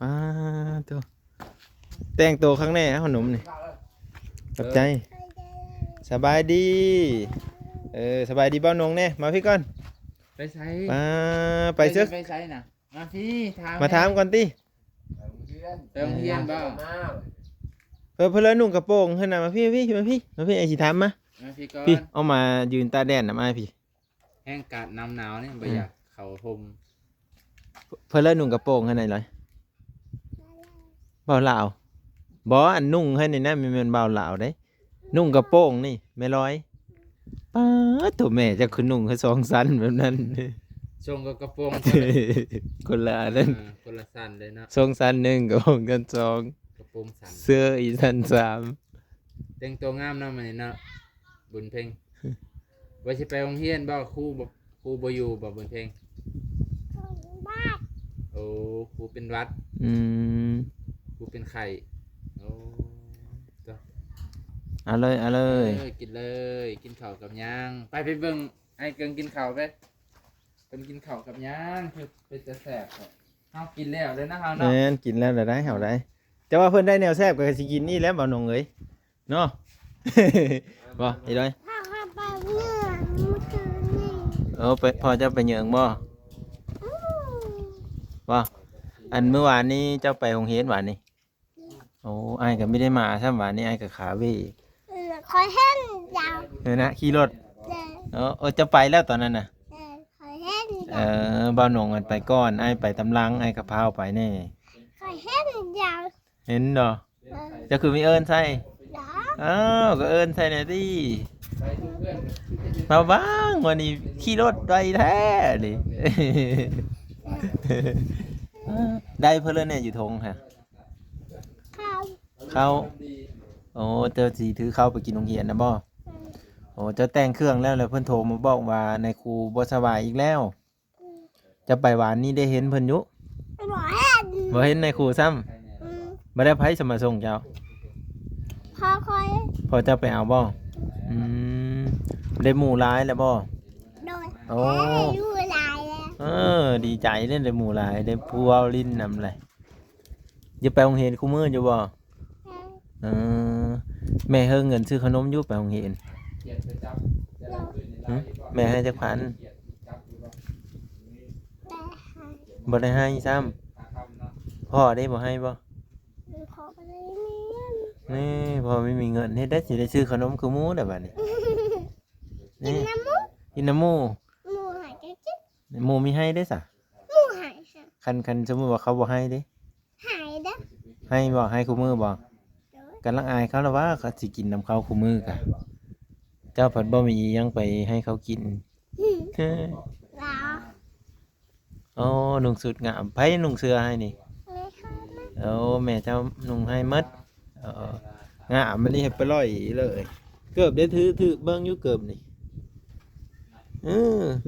ປາໂຕ ແຕ່ງໂຕຄັກແນ່ ຂະໜົມນີ້. ຂອບໃຈ. ສະບາຍດີ. ເອີ ສະບາຍດີບ່າວນົງແນ່. ມາພີ້ກ່ອນ. ໄປໃສ? ມາ ໄປເຊີ. ໄປໃສນະ? ມາພີ້ ຖາມ ມາຖາມກ່ອນຕິ. ໄປໂຮງຮຽນບໍ່? ເອີ ເພິ່ນເລີຍນຸ່ງກະໂປງຫັ້ນນະ. ມາພີ້ ມາພີ້ ມາພີ້ ມາພີ້ ອ້າຍຊິຖາມມາ. ມາພີ້ກ່ອນ. ພີ້ ເອົາມາຢືນຕາກແດດນຳອ້າຍພີ້. ແຮງອາກາດໜາວໆນີ້ ບໍ່ຢາກເຂົ້າຮົ່ມ. ເພິ່ນເລີຍນຸ່ງກະໂປງຫັ້ນນະ. ບ່າວລາວ ບໍ່ ອັນນຸ່ງໃຫ້ນີ້ນະ ແມ່ນ ແມ່ນບ່າວລາວເດ້. ນຸ່ງກະໂປງນີ້ແມ່ລອຍ. ປາໂຕ ແມ່ເຈົ້າຄືນຸ່ງໃຫ້ສອງຊັ້ນແບບນັ້ນ. ຊົງກັບກະໂປງ ຄົນລະອັນນັ້ນ. ເອີ ຄົນລະຊັ້ນເລີຍເນາະ. ຊົງຊັ້ນໜຶ່ງ ກະໂປງຊັ້ນສອງ ກະໂປງສັ້ນ ເສື້ອອີກຊັ້ນສາມ. ແຕ່ງໂຕງາມເນາະມື້ນີ້ເນາະ ບຸນເພັງ. ວ່າຊິໄປໂຮງຮຽນບໍ່? ຄູບໍ່ ຄູບໍ່ຢູ່ບໍ່ ບຸນເພັງ? ໂອ້ ຄູເປັນຫວັດ. ອືມ ຄູເປັນໄຂ້. ໂອ້ ເອົາເລີຍ ເອົາເລີຍ. ເອີ ກິນເລີຍ ກິນເຂົ້າກັບຫຍັງ? ໄປ ໄປເບິ່ງອ້າຍເກີງກິນເຂົ້າໄປ. ເພິ່ນກິນເຂົ້າກັບຫຍັງ ຄືເປັນຕາແຊບແທ້? ເຮົາກິນແລ້ວເດ້ນະເຮົາເນາະ. ແມ່ນ ກິນແລ້ວລະໄດ໋ ເຮົາໄດ໋. ແຕ່ວ່າເພິ່ນໄດ້ແນວແຊບກໍຊິກິນນີ້ແຫຼະ ບ່າວນົງເອີຍ. ເນາະ ບໍ່ ອີດອຍ? ພາໄປເຫຍື້ອງມື້ຄືນນີ້. ເອີ ໄປ ພໍ່ເຈົ້າໄປເຫຍື້ອງບໍ່? ອືມ ບໍ່ ອັນມື້ວານນີ້ເຈົ້າໄປໂຮງຮຽນຫວານນີ້? ອືມ ໂອ້ ອ້າຍກໍບໍ່ໄດ້ມາຊ້ຳ ຫວານນີ້ອ້າຍກໍຂາເວ. ເອີ ຂ້ອຍເຫັນເຈົ້າ. ເອີນະ ຂີ່ລົດ. ເອີ ເອີ ເຈົ້າໄປແລ້ວຕອນນັ້ນນະ? ເອີ ຂ້ອຍເຫັນເຈົ້າ. ເອີ ບ່າວນົງອັນໄປກ່ອນ ອ້າຍໄປຕາມຫຼັງ ອ້າຍກໍພາວໄປແດ່. ຂ້ອຍເຫັນເຈົ້າ. ເຫັນບໍ່? ເຈົ້າຄືມີເອີ້ນໃສ່? ອ້າວ ກໍເອີ້ນໃສ່ແດ່ຕິ. ມາບ້າງ ວັນນີ້ຂີ່ລົດໄວແທ້ນີ້. ໄດ້ເພິ່ນແລ້ວແນ່ຢູ່ທົ່ງຫະ? ເຂົ້າ ເຂົ້າ. ໂອ້ ເຈົ້າຊິຖືເຂົ້າໄປກິນໂຮງຮຽນນະບໍ່? ໂອ້ ເຈົ້າແຕ່ງເຄື່ອງແລ້ວ ແລ້ວເພິ່ນໂທມາບອກວ່ານາຍຄູບໍ່ສະບາຍອີກແລ້ວ. ເຈົ້າໄປວານນີ້ໄດ້ເຫັນເພິ່ນຢູ່? ບໍ່ເຫັນ ບໍ່ເຫັນນາຍຄູຊ້ຳ. ອືມ ບໍ່ໄດ້ໃຜສະມາສົ່ງເຈົ້າ? ພໍ່ຂ້ອຍ. ພໍ່ເຈົ້າໄປເອົາບໍ່? ອືມ ໄດ້ໝູ່ຫຼາຍແລ້ວບໍ່? ໂດຍ. ໂອ້ ໄດ້ໝູ່ຫຼາຍແລ້ວ. ເອີ ດີໃຈເດ້ ໄດ້ໝູ່ຫຼາຍ ໄດ້ຜູ້ເວົ້າຫຼິ້ນນຳແຫຼະ. ຢູ່ໄປໂຮງຮຽນຄູ່ມື້ຢູ່ບໍ່? ເອີ ແມ່ໃຫ້ເງິນຊື້ຂະໜົມຢູ່ໄປໂຮງຮຽນ? ຫຶ ແມ່ໃຫ້ຈັກພັນ? ແມ່ໃຫ້ ບໍ່ໄດ້ໃຫ້ຊ້ຳ. ພໍ່ເດ້ ບໍ່ໃຫ້ບໍ່? ອືມ ພໍ່ບໍ່ໄດ້ມີເງິນ. ນີ້ ພໍ່ບໍ່ມີເງິນ ເຮັດໄດ້ຊິໄດ້ຊື້ຂະໜົມຄືໝູ່ແລ້ວບາດນີ້. ກິນ ນີ້ ນຳໝູ່ ກິນນຳໝູ່. ໝູ່ໃຫ້ກໍກິນ. ໝູ່ມີໃຫ້ເດ້ສະ? ໝູ່ໃຫ້ຊະ. ຄັນ ຄັນສົມມຸດວ່າເຂົາບໍ່ໃຫ້ເດ້? ໃຫ້ເດ້. ໃຫ້ບໍ່? ໃຫ້ຄູ່ມື້ບໍ່? ໂດຍ. ກຳລັງອາຍເຂົາລະວ່າ ເຂົາຊິກິນນຳເຂົາຄູ່ມື້ກະ. ເຈົ້າພັດບໍ່ມີອີ່ຫຍັງໄປໃຫ້ເຂົາກິນ. ຫຶ ລາວ. ໂອ້ ນຸ່ງຊຸດງາມ. ໃຜນຸ່ງເສື້ອໃຫ້ນີ້? ແມ່ເຂົານະ. ໂອ້ ແມ່ເຈົ້ານຸ່ງໃຫ້ໝົດ. ເອີ ງາມ ອັນນີ້ໃຫ້ປະຫຼອຍເລີຍ. ເກີບໄດ້ຖື ຖືເບິ່ງຢູ່ເກີບນີ້. ເອີ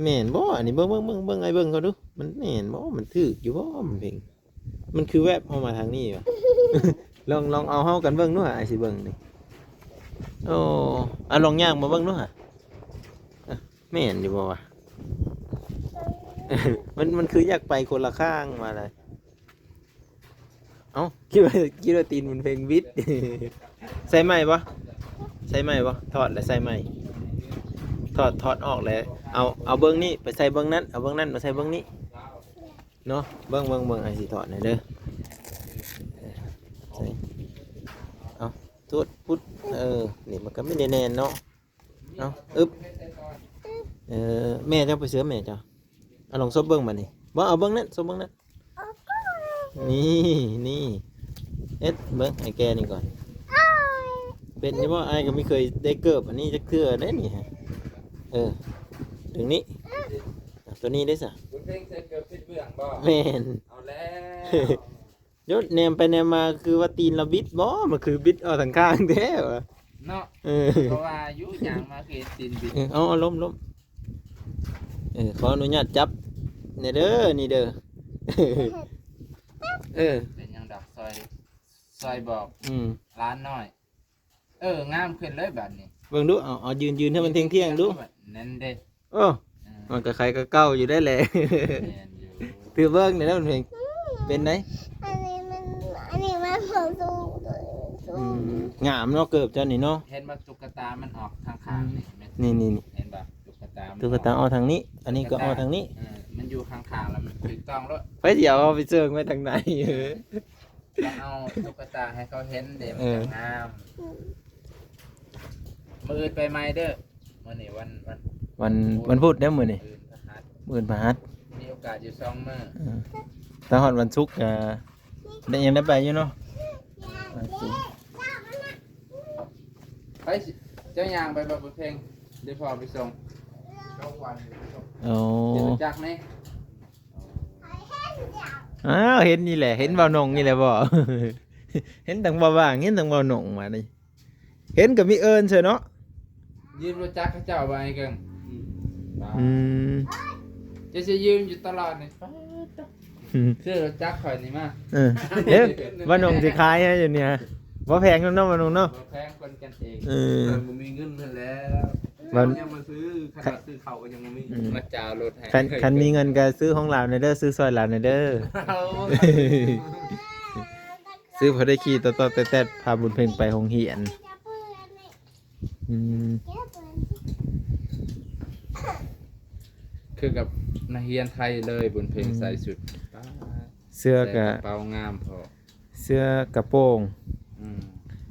ແມ່ນບໍ່ອັນນີ້? ເບິ່ງ ເບິ່ງ ເບິ່ງ ເບິ່ງ ອ້າຍເບິ່ງກ່ອນດູ ມັນແມ່ນບໍ່? ມັນຖືກຢູ່ບໍ່? ມັນເພັງ ມັນຄືແວບເຮົາມາທາງນີ້ຫວະ? ລອງ ລອງເອົາເຮົາກັນເບິ່ງດູຫາ ອ້າຍຊິເບິ່ງນີ້. ໂອ້ ອາ ລອງຍ່າງມາເບິ່ງດູຫາ. ເອີ ແມ່ນຢູ່ບໍ່ວະ? ມັນ ມັນຄືຢາກໄປຄົນລະຂ້າງມາໄດ໋. ເອົ້າ ຄິດວ່າ ຄິດວ່າຕີນມັນເພັງບິດ. ໃສ່ໃໝ່ບໍ່? ໃສ່ໃໝ່ບໍ່? ຖອດແລ້ວໃສ່ໃໝ່. ຖອດ ຖອດອອກແລ້ວ ເອົາ ເອົາເບື້ອງນີ້ໄປໃສ່ເບື້ອງນັ້ນ ເອົາເບື້ອງນັ້ນມາໃສ່ເບື້ອງນີ້ເນາະ. ເບິ່ງ ເບິ່ງ ເບິ່ງ ອ້າຍຊິຖອດໃຫ້ເດີ. ໃສ່ ເອົາ ໂທດ ພຸດ ເອີ ນີ້ມັນກໍມີແນ່ນເນາະ. ເອົາ ອຶບ ເອີ ແມ່ເຈົ້າໄປເຊື່ອແມ່ເຈົ້າ. ເອົາ ລອງສົບເບິ່ງບາດນີ້. ບໍ່ ເອົາເບິ່ງນັ້ນ ສົບເບິ່ງນັ້ນ. ນີ້ ນີ້ ເຮັດເບິ່ງ ອ້າຍແກະນີ້ກ່ອນ. ເປັນຢູ່ບໍ່? ອ້າຍກໍບໍ່ເຄີຍໄດ້ເກີບອັນນີ້ຈັກເທື່ອເດ້ນີ້. ເອີ ດຶງນີ້ ຕົວນີ້ເດ້ຊະ. ບຸນເພັງໃສ່ເກີບຕິດເບື້ອງບໍ່? ແມ່ນ. ເອົາແລ້ວ. ໂຍ ແນມໄປແນມມາຄືວ່າຕີນລາວບິດບໍ່? ມັນຄືບິດອອກທາງຂ້າງແທ້ຫວາ ເນາະ. ເອີ ກໍວ່າຢູ່ ຍ່າງມາຄືເຫັນຕີນບິດ. ເອີ ເອົາ ເອົາ ລົ້ມ ລົ້ມ. ເອີ ຂໍອະນຸຍາດຈັບແດ່ເດີ ນີ້ເດີ. ເອີ ເປັນຫຍັງດອກ ຊ່ອຍ ຊ່ອຍບອກ ອືມ ຫຼານນ້ອຍ. ເອີ ງາມຂຶ້ນເລີຍບາດນີ້. ເບິ່ງດູ ເອົາ ເອົາ ຢືນ ຢືນໃຫ້ມັນທ່ຽງໆດູ. ນັ້ນເດ້. ໂອ້ ເອີ ມັນກໍໄຄກໍເກົ່າຢູ່ໄດ້ແຫຼະ. ແມ່ນຢູ່. ຖືເບິ່ງແດ່ເດີ ມັນເປັນ ເປັນໄດ? ອັນນີ້ ອັນນີ້ມັນບໍ່ສູງ ຕົວນີ້ສູ ອື ງ ມ ງາມເນາະ ເກີບເຈົ້ານີ້ເນາະ. ເຫັນບໍ່? ຕຸກກະຕາມັນອອກທາງຂ້າງນີ້ ອືມ ແມ່ນ ນີ້ໆໆ ເຫັນບໍ່? ຕຸກກະຕາມັນ ຕຸກກະຕາ ອອກ ອອກທາງນີ້ ອັນນີ້ກໍ ຕຸກກະຕາ ອອກທາງນີ້ ເອີ ມັນຢູ່ຂ້າງໆ ແລ້ວມັນຖືກຕ້ອງໂລດ. ໃຜຊິເອົາເຮົາໄປເຊີງໄວ້ທາງໃດ? ເອີ ຕ້ອງເອົາຕຸກກະຕາໃຫ້ເຂົາເຫັນເດ້ ມັນ ເອີ ຈັ່ງງາມ. ມື້ອື່ນໄປໃໝ່ເດີ. ມື້ນີ້ວັນ ວັນ ວັນ ວັນພຸດເດ້ມື້ນີ້ ມື້ອື່ນພະຫັດ ມື້ອື່ນພະຫັດ ມີໂອກາດຢູ່ສອງມື້. ເອີ ຖ້າຮອດວັນສຸກກະໄດ້ ຍັງໄດ້ໄປຢູ່ເນາະ ວັນສຸກ. ໄປ ເຈົ້າຍ່າງໄປບໍ່ ບຸນເພັງ? ເດີພໍ່ໄປສົ່ງ. ໂອ້ ຈັກນີ້ ອ້າວ ເຫັນນີ້ແຫຼະ ເຫັນບ່າວໜົງນີ້ແຫຼະບໍ່? ເຫັນຕັ້ງບ່າວຫວ່າງ ເຫັນຕັ້ງບ່າວໜົງມານີ້ ເຫັນກໍມີເອີ້ນເຊີເນາະ. ຢືມລົດຈັກເຂົາເຈົ້າວ່າ ໄອ້ເກີງ? ອືມ ອືມ ຈະຊິຢືມຢູ່ຕະຫຼອດນີ້. ອືມ ຊື້ລົດຈັກຂ້ອຍນີ້ມາ. ເອີ ເດ້ ບ່າວໜົງຊິຂາຍໃຫ້ຢູ່ນີ້ ບໍ່ແພງນຳເນາະ ບ່າວໜົງເນາະ. ບໍ່ແພງ ຄົນກັນເອງ. ເອີ ບໍ່ມີເງິນຫັ້ນແຫຼະ ບ່າວ ຍັງມາຊື້ ຂະໜາດຊື້ເຂົ້າກໍຍັງບໍ່ມີ. ອືມ ມາຈ່າລົດໃຫ້. ຄັນ ຄັນມີເງິນກໍຊື້ຂອງລາວແດ່ເດີ ຊື້ຊ່ອຍລາວແດ່ເດີ. ໂອ້ ຊື້ພໍໄດ້ຂີ່ຕອດໆແຕດໆ ພາບຸນເພັງໄປໂຮງຮຽນ. ອືມ ຄືກັບນັກຮຽນໄທເລີຍ ບຸນເພັງ ອືມ ໃສ່ຊຸດ ເສື້ອກະ ໃສ່ກະເປົາງາມພໍ້ ເສື້ອກະໂປງ. ອືມ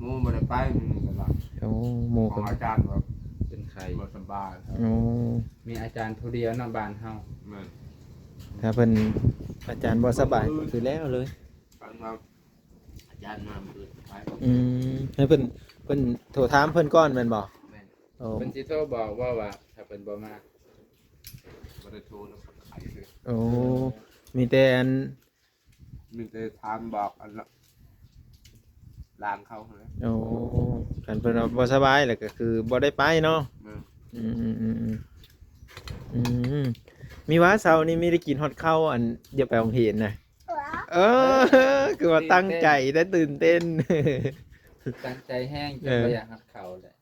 ໝູ່ບໍ່ໄດ້ໄປມື້ນີ້ກໍລະ. ໂອ້ ໝູ່ຂອງອາຈານແບບເປັນໄຂ້ ບໍ່ສະບາຍ. ໂອ້ ມີອາຈານຜູ້ດຽວເນາະບ້ານເຮົາ. ແມ່ນ ຖ້າເພິ່ນ ອາຈານບໍ່ສະບາຍກໍຄືແລ້ວເລີຍ. ອາຈານມາມື້ອື່ນໄປ. ອືມ ໃຫ້ເພິ່ນ ເພິ່ນໂທຖາມເພິ່ນກ່ອນແມ່ນບໍ່? ແມ່ນ. ໂອ້ ເພິ່ນຊິໂທບອກບໍ່ວ່າຖ້າເພິ່ນບໍ່ມາ? ບໍ່ໄດ້ໂທນຳໃຜເລີຍ. ໂອ້ ມີແຕ່ອັນ ມີແຕ່ຖາມບອກອັນລະ ຫຼານເຂົາຫັ້ນແຫຼະ. ໂອ້ ຄັນເພິ່ນວ່າບໍ່ສະບາຍແລ້ວກໍຄືບໍ່ໄດ້ໄປເນາະ. ແມ່ນ. ອືມ ອືມ ອືມ ອືມ ອືມ ມີວ່າເຊົ້ານີ້ມີໄດ້ກິນຮອດເຂົ້າ ອັນ ດຽວໄປໂຮງຮຽນນະ. ເອີ ຄືວ່າຕັ້ງໃຈແທ້ ຕື່ນເຕັ້ນ ຕັ້ງໃຈແຮງ ເອີ ຈົນບໍ່ຢາກຮັບເຂົ້າແຫຼະ.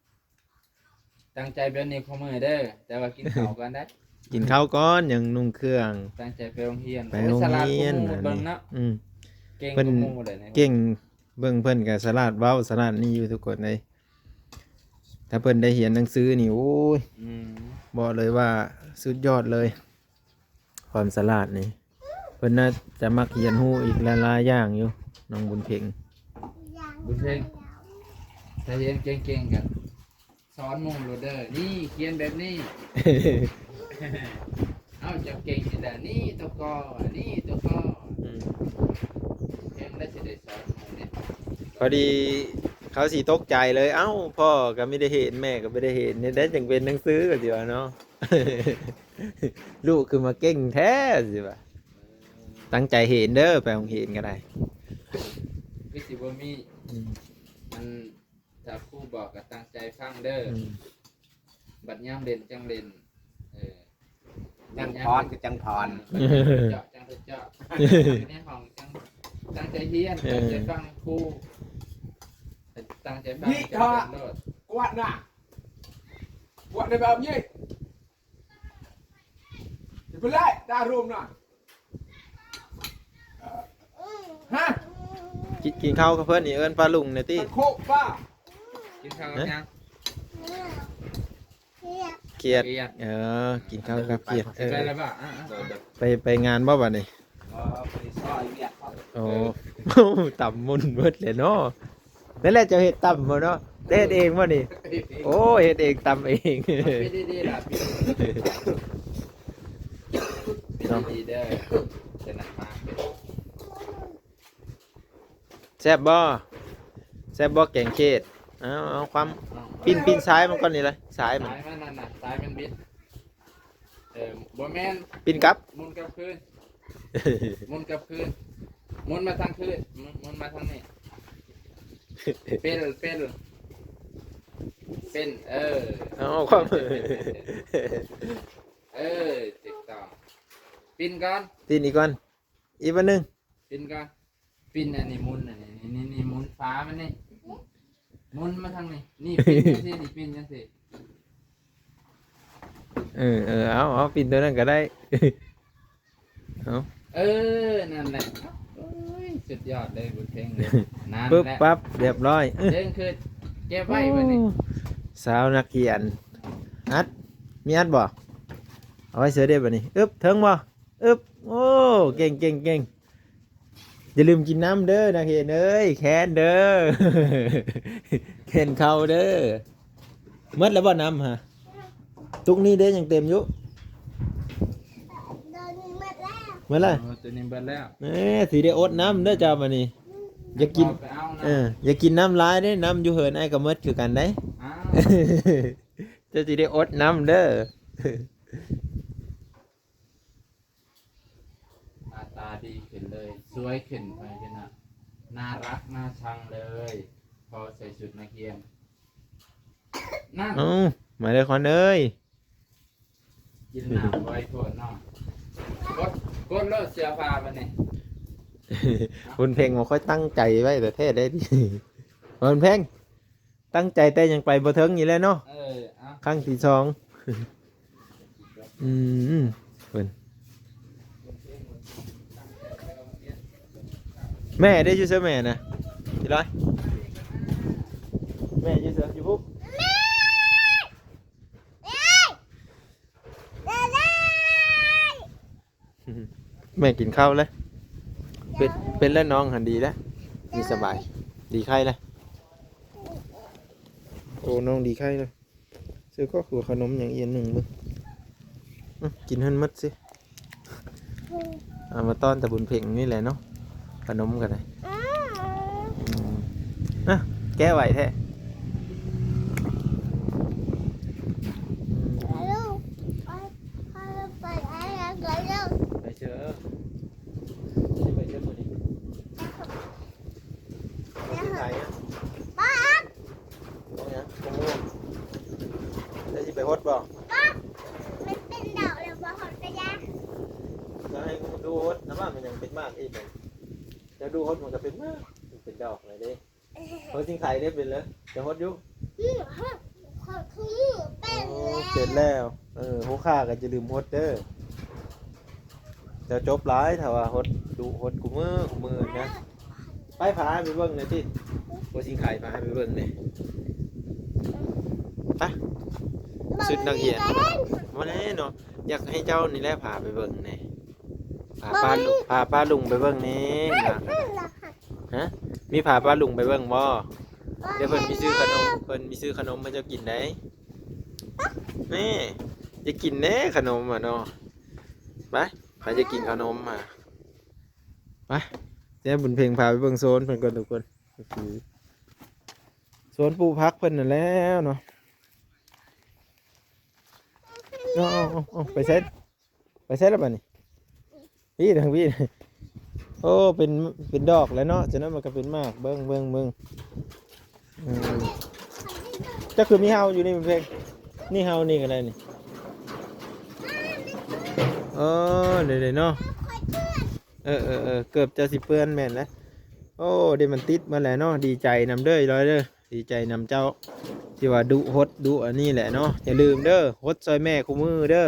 ຕັ້ງໃຈແບບນີ້ຄູ່ມື້ເດີ ແຕ່ວ່າກິນເຂົ້າກ່ອນໄດ໋. ກິນເຂົ້າກ່ອນ ຍັງນຸ່ງເຄື່ອງ. ຕັ້ງໃຈໄປໂຮງຮຽນ. ໄປໂຮງຮຽນ. ໂອ້ຍ ສະຫຼາດກວ່າໝູ່ເບິ່ງເນາະ. ອືມ ເກັ່ງກວ່າໝູ່ເລີຍ. ເກັ່ງ ເບິ່ງເພິ່ນກໍສະຫຼາດເວົ້າ ສະຫຼາດນີ້ຢູ່ທຸກຄົນເອີຍ. ຖ້າເພິ່ນໄດ້ຮຽນໜັງສືນີ້ ໂອ້ຍ ອືມ ບອກເລີຍວ່າສຸດຍອດເລີຍ. ຄວາມສະຫຼາດນີ້ ເພິ່ນໜ້າຈະມັກຮຽນຮູ້ອີກຫຼາຍໆຢ່າງຢູ່ ນ້ອງບຸນເພັງ. ບຸນເພັງ ຖ້າຮຽນເກັ່ງໆ ກໍສອນໝູ່ໂລດເດີ ນີ້ຂຽນແບບນີ້. ເອົາ ເຈົ້າເກັ່ງນີ້ແຫຼະ ນີ້ຕົວກໍ ນີ້ຕົວກໍ. ອືມ ເກັ່ງແລ້ວຊິໄດ້ສອນໝູ່ເດ້. ພໍດີເຂົາຊິຕົກໃຈເລີຍ ເອົ້າ ພໍ່ກໍບໍ່ໄດ້ເຫັນ ແມ່ກໍບໍ່ໄດ້ເຫັນ ເຮັດໃດຈັ່ງເປັນໜັງສື ກໍຊິວ່າເນາະ. ລູກຄືມາເກັ່ງແທ້ ຊິວ່າ. ເອີ ຕັ້ງໃຈຮຽນເດີ ໄປໂຮງຮຽນກໍໄດ້. ຄືຊິບໍ່ມີ ອືມ ອັນ ຖ້າຄູບອກກໍຕັ້ງໃຈຟັງເດີ. ອືມ ບັດຍາມເຫຼັ້ນຈັ່ງເຫຼັ້ນ. ເອີ ຈັ່ງຜ່ອນກໍຈັ່ງຜ່ອນ. ເອີ ເຈາະຈັ່ງເຈາະ ຢູ່ໃນຫ້ອງຈັ່ງຕັ້ງໃຈຮຽນ. ເອີ ຕັ້ງໃຈຟັງຄູ ຕັ້ງໃຈຟັງ. ນີ້ ຈັ່ງເປັນໂລດ. ກວາດນະ ກວາດໃນແບບນີ້. ໄປເລີຍ ຕາໂຮມນະ. ຮະ ກິນ ກິນເຂົ້າກັບເພິ່ນນີ້ ເອີ້ນປ້າລຸງແດ່ຕິ. ໂຄກປ້າ ກິນເຂົ້າກັບຫຍັງ? ຂຽດ. ຂຽດ. ຂຽດ. ເອີ ກິນເຂົ້າກັບຂຽດ. ເອີ ໄປແລ້ວບໍ່? ອ່າໆ ໄປ ໄປງານບໍ່ບັດນີ້? ອໍ ໄປຊ່ອຍວຽກເຂົາ. ໂອ້ ເອີ ຕຳໝຸ່ນເບິດເລີຍເນາະ. ນັ້ນແຫຼະ ເຈົ້າເຮັດຕຳບໍ່ເນາະ? ໄດ້ເຮັດເອງບໍ່ນີ້? ໂອ້ ເຮັດເອງ ຕຳເອງ. ເອົາປິດດີໆ ລະ ປິດ ປິດດີໆ ເດີ ຈະໜັກມາກ. ແຊບບໍ່? ແຊບບໍ່ແກງຂຽດ? ເອົາ ເອົາຄວາມ ເອົາ ປິ່ນ ປິ່ນສາຍມັນກ່ອນນີ້ລະ ສາຍມັນ ສາຍມັນນັ້ນນະ ສາຍມັນບິດ. ເອີ ບໍ່ແມ່ນ ປິ່ນກັບ ໝຸນກັບຄືນ ໝຸນກັບຄືນ ໝຸນມາທາງຄືນ ໝຸນ ໝຸນມາທາງນີ້. ເປັນ ເປັນ ເປັນ ເອີ ເອົາຄວາມ ເອີ ຖືກຕ້ອງ. ປິ່ນກ່ອນ ປິ່ນອີກກ່ອນ ອີກບາດໜຶ່ງ. ປິ່ນກໍປິ່ນອັນນີ້ ໝຸນອັນນີ້ ນີ້ ນີ້ ໝຸນຝາມັນນີ້ ໝຸນມາທາງນີ້ ນີ້ ປິ່ນຈັ່ງຊີ້ ນີ້ ປິ່ນຈັ່ງຊີ້. ເອີ ເອີ ເອົາ ເອົາ ປິ່ນຕົວນັ້ນກໍໄດ້. ເອົາ ເອີ ນັ້ນແຫຼະ. ໂອ້ຍ ສຸດຍອດເລີຍບຸນເພັງເລີຍ ນັ້ນແຫຼະ ປຶບປັບ ຮຽບຮ້ອຍ ເອີ ເຊິ່ງຄືເກັບໄວ້ບັດນີ້ ໂອ້ ສາວນັກຮຽນ ອັດ ມີອັດບໍ່? ເອົາໄວ້ເສີເດ້ບັດນີ້ ອຶບ ເຖິງບໍ່? ອຶບ ໂອ້ ເກັ່ງໆໆ ຢ່າລືມກິນນ້ຳເດີ ນັກຮຽນເອີຍ ແຄນເດີ ແຄນເຂົ້າເດີ. ໝົດແລ້ວບໍ່ນ້ຳຫະ? ຕຸກນີ້ເດ້ຍັງເຕັມຢູ່ ໂຕນີ້ໝົດແລ້ວ ໝົດແລ້ວ ເອີ ໂຕນີ້ເບິດແລ້ວ ເອີ ຊິໄດ້ອົດນ້ຳເດີເຈົ້າບັດນີ້ ຢ່າກິນ ເອົາໄປເອົານະ ເອີ ຢ່າກິນນ້ຳຫຼາຍເດ້ ນ້ຳຢູ່ເຮືອນອ້າຍກໍໝົດຄືກັນເດ້ ອ້າວ ເຈົ້າຊິໄດ້ອົດນ້ຳເດີ. ໜ້າຕາດີຂຶ້ນເລີຍ ສວຍຂຶ້ນໄປເລີຍນະ ໜ້າຮັກໜ້າຊັງເລີຍ ພໍໃສ່ຊຸດນັກຮຽນ ນັ້ນ ເອົ້າ ມາເດີຄວັນເອີຍ ກິນນ້ຳໄວໂພດເນາະ ກົດ ກົດໂລດເສື້ອຜ້າບັດນີ້ ບຸນເພັງບໍ່ຄ່ອຍຕັ້ງໃຈໄວ້ແທ້ໆເດ້ ບຸນເພັງ ຕັ້ງໃຈແຕ່ຍັງໄປບໍ່ເຖິງນີ້ແຫຼະເນາະ ເອີ ເອົ້າ ຄັ້ງທີສອງ ອືມ ເພິ່ນ ແມ່ເດ້ ຢູ່ໃສແມ່ນະ? ຊິລອຍ ແມ່ຢູ່ໃສ? ຢູ່ພຸ້ນ ແມ່ກິນເຂົ້າແລ້ວ ເປັນ ເປັນແລ້ວ ນ້ອງຫັ້ນດີແລ້ວ ດີສະບາຍ ດີໄຂ້ແລ້ວ ໂອ້ ນ້ອງດີໄຂ້ແລ້ວ ຊື້ກໍຄືຂະໜົມຫຍັງອີກອັນໜຶ່ງເບິ່ງ ອື ກິນໃຫ້ມັນໝົດຊິ ເອົາມາຕ້ອນແຕ່ບຸນເພັງນີ້ແຫຼະເນາະ ຂະໜົມກໍໄດ້ ອືມ ອືມ ນະ ແກະໄວແທ້ ອືມ ໄປເຊີ ຊິໄປເຊີມື້ນີ້ ຊິໄປຫຍັງ ບໍ່ຫຍັງ ບໍ່ຮູ້ ແລ້ວຊິໄປຫົດບໍ່ ບໍ່ ມັນເປັນດອກແລ້ວບໍ່ຫົດກະຢ່າ ກໍໃຫ້ດູຫົດນະ ວ່າມັນຍັງເປັນໝາກອີກ ແລ້ວດູຫົດມັນກໍເປັນໝາກ ມັນເປັນດອກແລ້ວເດ້ ເອີ ເພິ່ນຊິໄຂໄດ້ເປັນເລີຍ ຈະຫົດຢູ່ ອືມ ຫົດ ຫົດຄູ່ມື້ເປັນ ໂອ້ ແລ້ວ ເປັນແລ້ວ ເອີ ຫົວຂ້າກໍຢ່າລືມຫົດເດີ ເຈົ້າຈົບຫຼາຍ ຖ້າວ່າຫົດດຸຫົດຄູ່ມື້ ຄູ່ມື້ນະ ໄປ ພາໄປເບິ່ງແດ່ຕິ ໂອ້ ຊິໄຂ ພາໄປເບິ່ງແດ່ ໄປ ຊຸດນັກຮຽນ ບໍ່ແລ້ວເນາະ ຢາກໃຫ້ເຈົ້ານີ້ແຫຼະພາໄປເບິ່ງແດ່ ພາປ້າລຸງ ພາປ້າລຸງໄປເບິ່ງແດ່ ຮະ ມີພາປ້າລຸງໄປເບິ່ງບໍ່? ດຽວເພິ່ນມີຊື້ຂະໜົມ ເພິ່ນມີຊື້ຂະໜົມໃຫ້ເຈົ້າກິນໄດ໋ ແມ່ ຢາກກິນແດ່ຂະໜົມອະເນາະ ໄປ ໃຜຢາກກິນຂະໜົມມາ ໄປ ແຕ່ບຸນເພັງພາໄປເບິ່ງໂຊນເພິ່ນກ່ອນທຸກຄົນ ກໍຄືໂຊນປູກຜັກເພິ່ນນັ້ນແຫຼະເນາະ ເອົາໆໆ ໄປໃສ? ໄປໃສລະບາດນີ້? ພີ້ ທາງພີ້ ໂອ້ ເປັນ ເປັນດອກແລ້ວເນາະ ຈາກນັ້ນມັນກໍເປັນໝາກ ເບິ່ງ ເບິ່ງ ເບິ່ງ ເອີ ເຈົ້າຄືມີເຫົ່າຢູ່ນີ້ເພງ ນີ້ເຫົ່ານີ້ກໍໄດ້ນີ້ ເອີ ເດ້ໆເນາະ ເອີໆໆ ເກີບເຈົ້າຊິເປື້ອນແມ່ນແຫຼະ ໂອ້ ເດ້ ມັນຕິດໝົດແຫຼະເນາະ ດີໃຈນຳເດີ ອີຫຼອຍເດີ ດີໃຈນຳເຈົ້າ ທີ່ວ່າດຸຫົດດຸອັນນີ້ແຫຼະເນາະ ຢ່າລືມເດີ ຫົດຊ່ອຍແມ່ຄູ່ມື້ເດີ.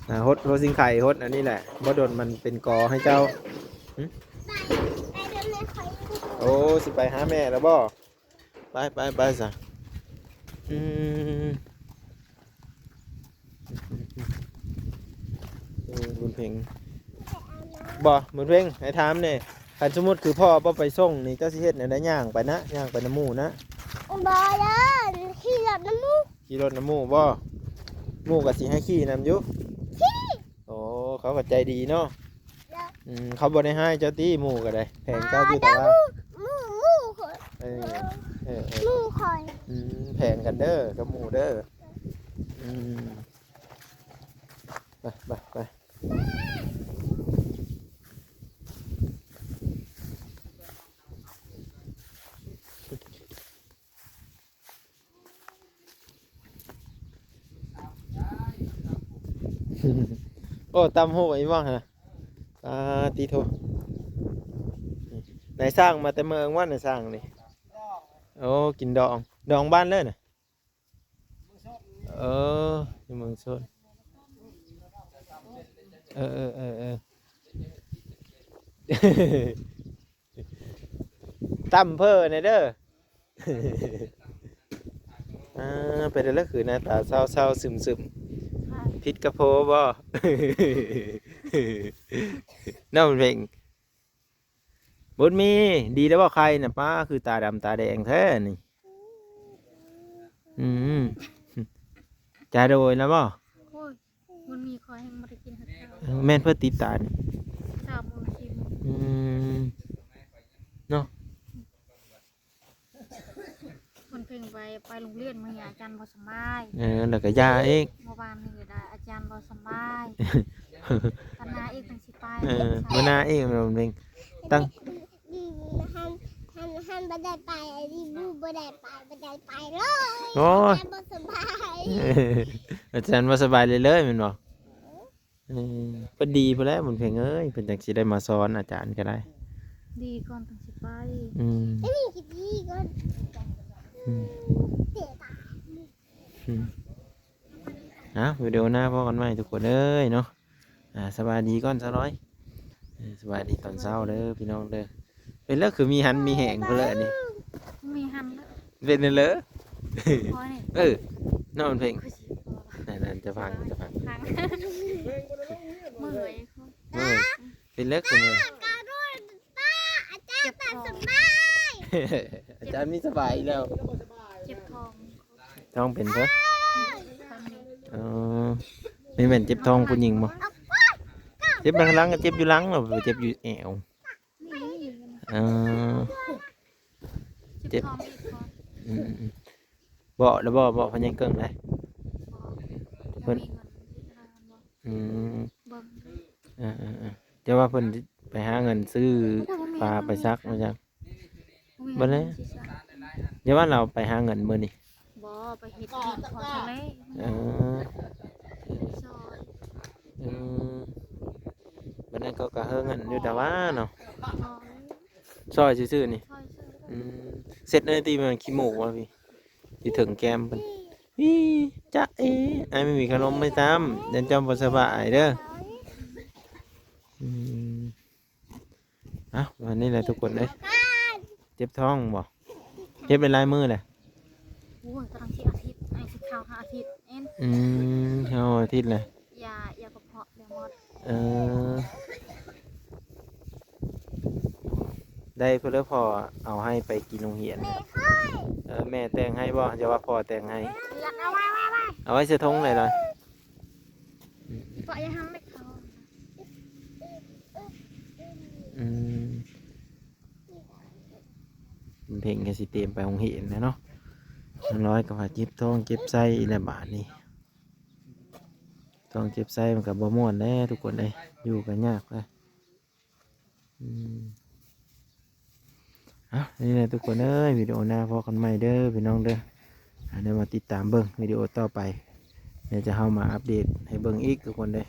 ອ່າ ຫົດ ຫົດຊິງໄຄ ຫົດອັນນີ້ແຫຼະ ບໍ່ດົນມັນເປັນກໍໃຫ້ເຈົ້າ ຫຶ ໄປ ໄປເດີແມ່ຂ້ອຍ ໂອ້ ຊິໄປຫາແມ່ແລ້ວບໍ່? ໄປ ໄປ ໄປຊະ ອືມ ເອີ ບຸນເພັງ ບໍ່ ບຸນເພັງ ໃຫ້ຖາມແດ່ ຄັນສົມມຸດຄືພໍ່ບໍ່ໄປສົ່ງນີ້ ເຈົ້າຊິເຮັດແນວໃດ? ຍ່າງໄປນະ ຍ່າງໄປນຳໝູ່ນະ ບໍ່ເດີ ຂີ່ລົດນຳໝູ່ ຂີ່ລົດນຳໝູ່ບໍ່? ໝູ່ກໍຊິໃຫ້ຂີ່ນຳຢູ່ ຂີ່ ໂອ້ ເຂົາກໍໃຈດີເນາະ ເອີ ອືມ ເຂົາບໍ່ໄດ້ຮ້າຍເຈົ້າຕິ ໝູ່ກໍໄດ້ ແພງເຈົ້າຢູ່ ແຕ່ວ່າ ໝູ່ ໝູ່ຂ້ອຍ ເອີ ເອີ ເອີ ໝູ່ຂ້ອຍ ອືມ ແພງກັນເດີກັບໝູ່ເດີ ອືມ ໄປ ໄປ ໄປ. ໂອ້ ຕຳຫູກອີກບໍ່ຫະ? ປາຕິໂທ ນາຍຊ່າງມາແຕ່ເມືອງວ່າ ນາຍຊ່າງນີ້ ໂອ້ ກິນດອງ ດອງບ້ານເລີຍນະ ເອີ ຢູ່ເມືອງຊົນ ເອີ ເອີ ເອີ ເອີ ເອີ ຕຳເພີແດ່ເດີ. ອ່າ ເປັນຈັ່ງໃດຄືໜ້າຕາເສົ້າໆຊຶມໆ? ຜິດກັບໂພບໍ່? ນ້ອງເພັງ ບຸນມີ ດີແລ້ວບໍ່ໄຂ່ນະ? ປ້າ ຄືຕາດຳຕາແດງແທ້ນີ້. ອືມ ຈາໂດຍແລ້ວບໍ່? ໂອ້ຍ ມັນມີ ຂ້ອຍຍັງບໍ່ໄດ້ກິນເທື່ອ. ເອີ ແມ່ນເພິ່ນຕິດຕານີ້ ສາມໂມງ ສີ່ໂມງ. ອືມ ເນາະ. ເພິ່ນເພິ່ງໄປ ໄປໂຮງຮຽນ ມື້ນີ້ອາຈານບໍ່ສະບາຍ. ເອີ ແລ້ວກໍຢາອີກ. ເມື່ອວານນີ້ກໍໄດ້ ອາຈານບໍ່ສະບາຍ. ຕາໜ້າອີກຈັ່ງຊິໄປ. ເອີ ມື້ໜ້າອີກແມ່ນບໍ່ເພັງ? ຕັ້ງ ຄັນ ຄັນ ຄັນບໍ່ໄດ້ໄປ ອັນນີ້ບໍ່ໄດ້ໄປ ບໍ່ໄດ້ໄປເລີຍ. ໂອ້ຍ ອາຈານບໍ່ສະບາຍ. ອາຈານບໍ່ສະບາຍເລີຍໆ ແມ່ນບໍ່? ເອີ ເອີ ພໍດີພຸ້ນແຫຼະບຸນເພັງເອີຍ ເພິ່ນຈັ່ງຊິໄດ້ມາສອນ ອາຈານກໍໄດ້. ດີກ່ອນຈັ່ງຊິໄປ. ອືມ ອັນນີ້ກໍດີກ່ອນ. ອືມ ເຕະຕາ. ອືມ ເອົາ ວິດີໂອໜ້າພໍ້ກັນໃໝ່ທຸກຄົນເອີຍເນາະ. ອ່າ ສະບາຍດີກ່ອນຊາວນ້ອຍ. ເອີ ສະບາຍດີຕອນເຊົ້າເດີພີ່ນ້ອງເດີ. ເປັນແລ້ວຄືມີຫັນມີແຮງເພິ່ນເລີຍອັນນີ້. ມີຫັນເລີຍ. ເປັນເລີຍ. ໂອ້ຍ ເອີ ນ້ອງເພັງ ຄືຊິ ນັ້ນໆ ຈະຟັງ ຈະຟັງ ເມື່ອຍ ເມື່ອຍ. ເປັນແລ້ວຄືເມື່ອຍ. ອາຈານບໍ່ສະບາຍ. ອາຈານມີສະບາຍອີກແລ້ວ. ເຈັບທ້ອງ. ທ້ອງເປັນເພິ່ນ. ເອີ ນີ້ແມ່ນເຈັບທ້ອງຜູ້ຍິງບໍ່? ເຈັບຫຼັງໆ ກໍເຈັບຢູ່ຫຼັງ ບໍ່ໄປເຈັບຢູ່ແອວ. ເອີ ເຈັບ ອືມ ເບາະແລ້ວບໍ່? ເບາະພໍ່ໃຫຍ່ເກິ່ງໄດ໋. ເພິ່ນ ອືມ ເອີໆ ແຕ່ວ່າເພິ່ນໄປຫາເງິນຊື້ຜ້າໄປສັກວ່າຊັ້ນ. ບໍ່ແລ້ວ ຢ່າວ່າລາວໄປຫາເງິນມື້ນີ້. ບໍ່ ໄປເຮັດວຽກຂໍຊ່ອຍ. ເອີ ຊ່ອຍ ເອີ ບັດນັ້ນເຂົາກໍເຮີເງິນຢູ່ດາວ່າເນາະ. ຊ່ອຍຊື່ໆນີ້. ອືມ ເຊັດເລີຍຕິ ແມ່ນຂີ້ໂມ້ວ່າພີ່ ຢູ່ເທິງແກ້ມເພິ່ນ. ອີ ຈະເອ ອ້າຍບໍ່ມີຂະໜົມໃຫ້ຊ້ຳ ຢ້ານເຈົ້າບໍ່ສະບາຍເດີ. ອືມ ເອົ້າ ວັນນີ້ແຫຼະທຸກຄົນເອີຍ. ເຈັບທ້ອງບໍ່? ເຈັບໄດ້ຫຼາຍມື້ແຫຼະ. ໂອ້ຍ ກຳລັງຊິອາທິດ ອ້າຍຊິເຂົ້າຫາອາທິດເອງ. ອືມ ເຂົ້າອາທິດແຫຼະ. ຢາ ຢາກະເພາະ ເອີ ໄດ້ເພິ່ນເລີຍ ພໍ່ເອົາໃຫ້ໄປກິນໂຮງຮຽນ. ເອີ ແມ່ແຕ່ງໃຫ້ບໍ່? ຢ່າວ່າພໍ່ແຕ່ງໃຫ້. ເອົາໄວ້ໃສ່ຖົງໄດ້ລະ. ອືມ ເພັງກໍຊິຕຽມໄປໂຮງຮຽນແລ້ວເນາະ. ນ້ອງລອຍກໍວ່າເຈັບທ້ອງເຈັບໄສ້ອີກແລ້ວບາດນີ້. ທ້ອງເຈັບໄສ້ມັນກໍບໍ່ມ່ວນແຫຼະທຸກຄົນເອີຍ ຢູ່ກໍຍາກເລີຍ. ອືມ ເອົ້າ ນີ້ແຫຼະທຸກຄົນເອີຍ ວິດີໂອໜ້າພໍ້ກັນໃໝ່ເດີພີ່ນ້ອງເດີ. ອ່າ ດຽວມາຕິດຕາມເບິ່ງວິດີໂອຕໍ່ໄປ ດຽວຈະເຮົາມາອັບເດດໃຫ້ເບິ່ງອີກທຸກຄົນເດີ.